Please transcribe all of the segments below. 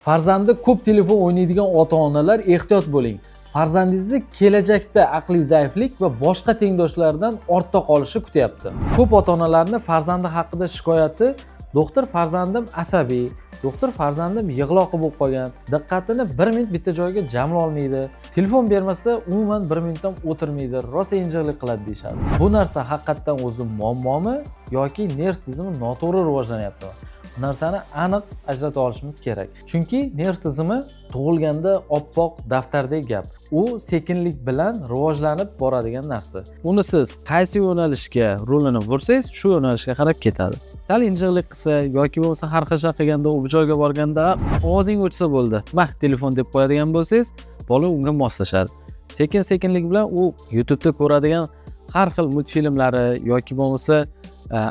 Farzandi ko'p telefon o'ynaydigan ota-onalar, ehtiyot bo'ling. Farzandingizni kelajakda aqliy zaiflik va boshqa tengdoshlaridan ortda qolishi kutyapti. Ko'p ota-onalarni farzandi haqida shikoyati: "Doktor, farzandim asabiy, doktor, farzandim yig'loqi bo'lib qolgan, diqqatini bir minut bitta joyga jamlolmaydi, telefon bermasa, umuman bir minut ham o'tirmaydi, rosa injiqlik qiladi", deyishadi. Bu narsa haqiqatdan o'zi muammomi yoki nerv tizimi noto'g'ri rivojlanyaptimi? Bu narsani aniq ajrata olishimiz kerak, chunki nerv tizimi tug'ilganda oppoq daftardek gap, u sekinlik bilan rivojlanib boradigan narsa. Uni siz qaysi yo'nalishga rulini bursangiz, shu yo'nalishga qarab ketadi. Sal injiqlik qilsa yoki bo'lmasa xarxasha qilganda, u bir joyga borganda "Ovozing o'chsa bo'ldi, mah telefon" deb qo'yadigan bo'lsangiz, bola unga moslashadi sekin sekinlik bilan. U YouTubeda ko'radigan har xil multfilmlari yoki bo'lmasa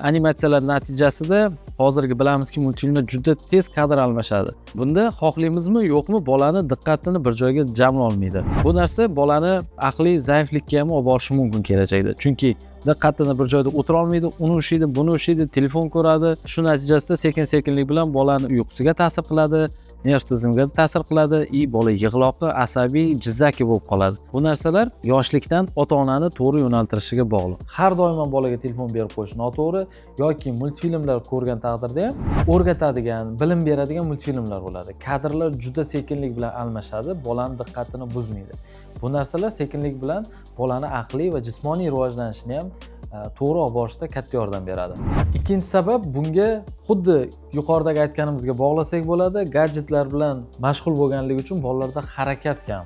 animatsiyalar natijasida, hozirgi bilamizki, multfilmlar juda tez kadr almashadi. Bunda xohlaymizmi, yo'qmi, bolani diqqatini bir joyga jamlolmaydi. Bu narsa bolani aqliy zaiflikka ham olib borishi mumkin kelajakda, chunki diqqatini bir joyda o'tira olmaydi, uni ushlaydi, buni ushlaydi, telefon ko'radi. Shu natijasida sekin sekinlik bilan bolani uyqusiga ta'sir qiladi, nerv tizimiga ta'sir qiladi и bola yig'loqi, asabiy, jizzaki bo'lib qoladi. Bu narsalar yoshlikdan ota onani to'g'ri yo'naltirishiga bog'liq. Har doim ham bolaga telefon berib qo'yish noto'g'ri yoki multfilmlar ko'rgan taqdirda ham o'rgatadigan, bilim beradigan multfilmlar bo'ladi, kadrlar juda sekinlik bilan almashadi, bolani diqqatini buzmaydi. Bu narsalar sekinlik bilan bolani aqliy va jismoniy rivojlanishini ham to'g'ri olib borishda katta yordam beradi. Ikkinchi sabab, bunga xuddi yuqoridagi aytganimizga bog'lasak bo'ladi, gadjetlar bilan mashg'ul bo'lganligi uchun bolalarda harakat kam,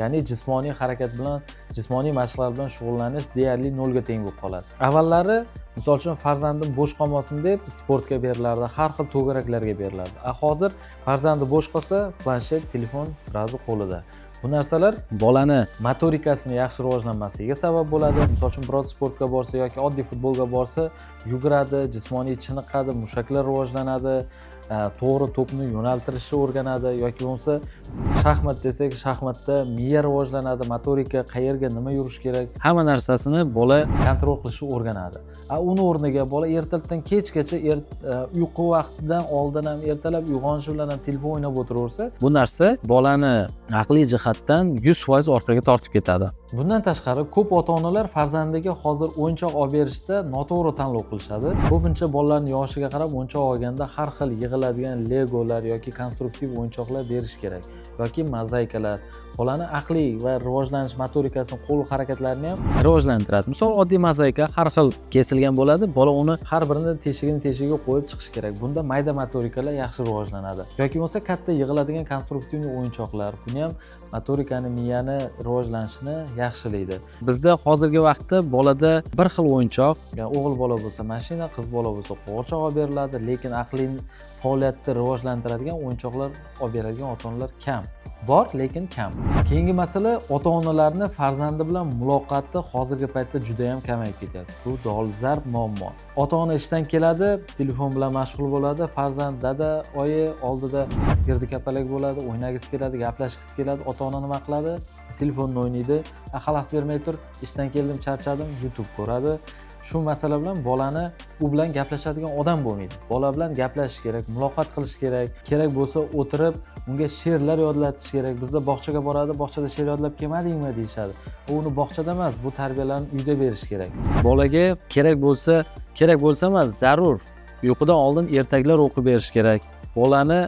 ya'ni jismoniy harakat bilan, jismoniy mashqlar bilan shug'ullanish deyarli nolga teng bo'lib qoladi. Avvallari, misol uchun, farzandim bo'sh qolmasin deb sportga berilardi, har xil to'garaklarga berilardi. A hozir farzandi bo'sh qolsa, planshet, telefon сразу qo'lida. Bu narsalar bolani motorikasini yaxshi rivojlanmasligiga sabab bo'ladi. Misol uchun, biror sportga borsa yoki oddiy futbolga borsa, yuguradi, jismoniy chiniqadi, mushaklar rivojlanadi, to'g'ri to'pni yo'naltirishni o'rganadi yoki bo'lmasa shaxmat desak, shaxmatda miya rivojlanadi, motorika, qayerga nima yurish kerak, hamma narsasini bola контроль qilishni o'rganadi. A uni o'rniga bola ertalabdan kechgacha, uyqu vaqtidan oldin ham, ertalab uyg'onishi bilan ham telefon o'ynab o'tiraversa, bu narsa bolani aqliy jihatdan 100% orqaga tortib ketadi. Bundan tashqari, ko'p ota onalar farzandiga hozir o'yinchoq olib berishda noto'g'ri tanlov qilishadi. Ko'pincha bolalarni yoshiga qarab o'yinchoq olganda har xil yig'iladigan legolar yoki konstruktiv o'yinchoqlar berish kerak yoki mozaikalar bolani aqliy va rivojlanish motorikasini, qo'l harakatlarini ham rivojlantiradi. Misol, oddiy mozaika har xil kesilgan bo'ladi, bola uni har birini teshigini teshigiga qo'yib chiqishi kerak. Bunda mayda motorikalar yaxshi rivojlanadi yoki bo'lmasa katta yig'iladigan конструктивный o'yinchoqlar, buni ham motorikani, miyani rivojlanishini yaxshilaydi. Bizda hozirgi vaqtda bolada bir xil o'yinchoq, ya o'g'il bola bo'lsa mashina, qiz bola bo'lsa qo'g'irchoq olib beriladi, lekin aqliy faoliyatni rivojlantiradigan o'yinchoqlar olib beradigan ota onalar kam, bor, lekin kam. Keyingi masala, ota onalarni farzandi bilan muloqoti hozirgi paytda juda yam kamayib ketyapti. Bu dolzarb muammo. Ota ona ishdan keladi, telefon bilan mashg'ul bo'ladi, farzand dada, oyi oldida girdi kapalak bo'ladi, o'ynagisi keladi, gaplashgisi keladi. Ota ona nima qiladi? Telefonni o'ynaydi. "A, xalaqit bermay tur, ishdan keldim, charchadim", YouTube ko'radi. Shu masala bilan bolani, u bilan gaplashadigan odam bo'lmaydi. Bola bilan gaplashish kerak, muloqot qilish kerak, kerak bo'lsa, o'tirib unga she'rlar yodlatish kerak. Bizda bog'chaga boradi, "Bog'chada she'r yodlab kelmadingmi?" deyishadi. U uni bog'chada emas, bu tarbiyalarni uyda berish kerak. Bolaga kerak bo'lsa, kerak bo'lsa emas, zarur, uyqudan oldin ertaklar o'qib berish kerak. Bolani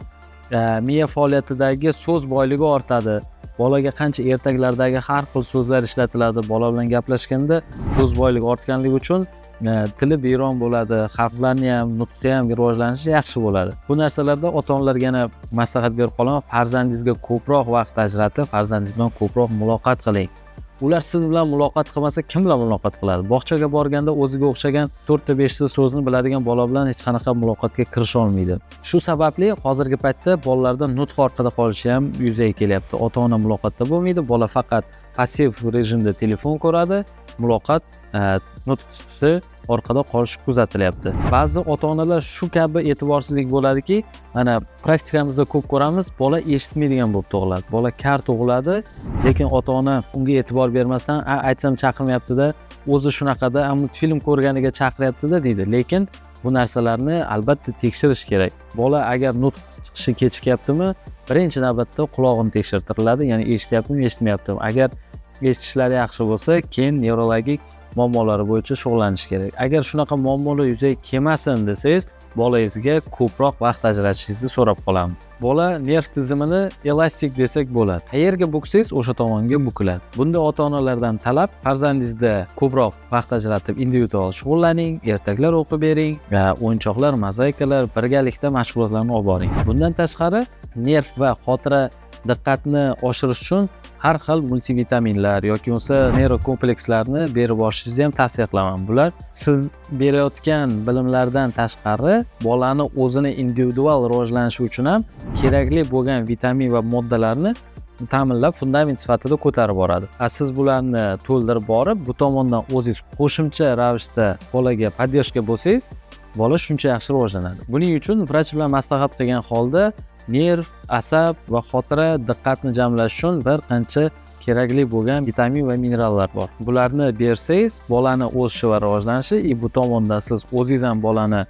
miya faoliyatidagi so'z boyligi ortadi. Bolaga qancha ertaklardagi har xil so'zlar ishlatiladi, bola bilan gaplashganda so'z boyligi ortganligi uchun tili biyron bo'ladi, harflarni ham, nutqi ham rivojlanishi yaxshi bo'ladi. Bu narsalarda ota onalarga yana maslahat berib qolaman: farzandingizga ko'proq vaqt ajratib, farzandingiz bilan ko'proq muloqot qiling. Ular siz bilan muloqot qilmasa, kim bilan muloqot qiladi? Bog'chaga borganda o'ziga o'xshagan to'rtta, beshta so'zni biladigan bola bilan hech qanaqa muloqotga kirisha olmaydi. Shu sababli hozirgi paytda bolalarda nutq orqada qolishi ham yuzaga kelyapti. Ota ona muloqotda bo'lmaydi, bola faqat passiv rejimda telefon ko'radi, muloqot, nutq chiqishi orqada qolishi kuzatilyapti. Ba'zi ota onalar shu kabi e'tiborsizlik bo'ladiki, mana praktikamizda ko'p ko'ramiz, bola eshitmaydigan bo'lib tug'iladi, bola kar tug'iladi, lekin ota ona unga e'tibor bermasdan, "A, aytsam chaqirmayaptida, o'zi shunaqada, multfilm ko'rganiga chaqiryaptida", deydi. Lekin bu narsalarni albatta tekshirish kerak. Bola agar nutq chiqishi kechikyaptimi. Birinchi navbatda qulog'ini tekshirtiriladi, ya'ni eshityaptimi, eshitmayaptimi. Agar eshitishlari yaxshi bo'lsa, keyin nevrologik muammolari bo'yicha shug'ullanish kerak. Agar shunaqa muammolar yuzaga kelmasin desangiz, bolangizga ko'proq vaqt ajratishingizni so'rab qolaman. Bola nerv tizimini elastik desak bo'ladi. Qayerga buksangiz, o'sha tomonga bukiladi. Bunda ota-onalardan talab: farzandingizda ko'proq vaqt ajratib individual shug'ullaning, ertaklar o'qib bering, va o'yinchoqlar, mozaikalar, birgalikda mashg'ulotlarni olib boring. Bundan tashqari, nerv va xotira, diqqatni oshirish uchun har xil multivitaminlar yoki bo'lmasa neyrokomplekslarni berib borishingizni ham tavsiya qilaman. Bular siz berayotgan bilimlardan tashqari bolani o'zini individual rivojlanishi uchun ham kerakli bo'lgan vitamin va moddalarni ta'minlab, fundament sifatida ko'tarib boradi. A siz bularni to'ldirib borib, bu tomondan o'zingiz qo'shimcha ravishda bolaga поддержка bo'lsangiz, bola shuncha yaxshi rivojlanadi. Buning uchun vrach bilan maslahat qilgan holda nerv, asab va xotira, diqqatni jamlash uchun bir qancha kerakli bo'lgan vitamin va minerallar bor. Bularni bersangiz, bolani o'sishi va rivojlanishi и bu tomonda siz o'zingiz ham bolani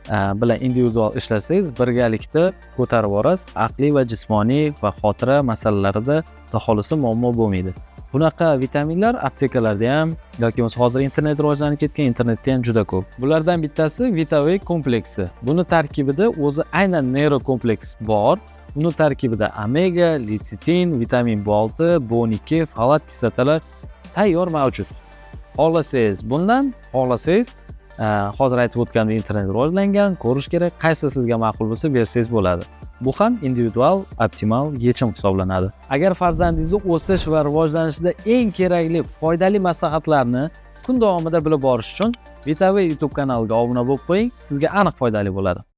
bilan individual ishlasangiz, birgalikda ko'tarib borasiz. Aqliy va jismoniy va xotira masalalarida, xudo xohlasa, muammo bo'lmaydi. Bunaqa vitaminlar aptekalarda ham yoki bo'lmasa hozir internet rivojlanib ketgan, internetda ham juda ko'p. Bulardan bittasi Vitaway kompleksi. Buni tarkibida o'zi aynan neyrokompleks bor. Uni tarkibida omega, lesitin, vitamin B6, B12, folat kislotalar tayyor mavjud. Xohlasangiz bundan, xohlasangiz, hozir aytib o'tgandek, internet rivojlangan, ko'rish kerak, qaysi sizga ma'qul bo'lsa, bersangiz bo'ladi. Bu ham individual optimal yechim hisoblanadi. Agar farzandingizni o'sish va rivojlanishida eng kerakli, foydali maslahatlarni kun davomida bilib borish uchun Vitaway YouTube kanaliga obuna bo'lib qo'ying, sizga aniq foydali bo'ladi.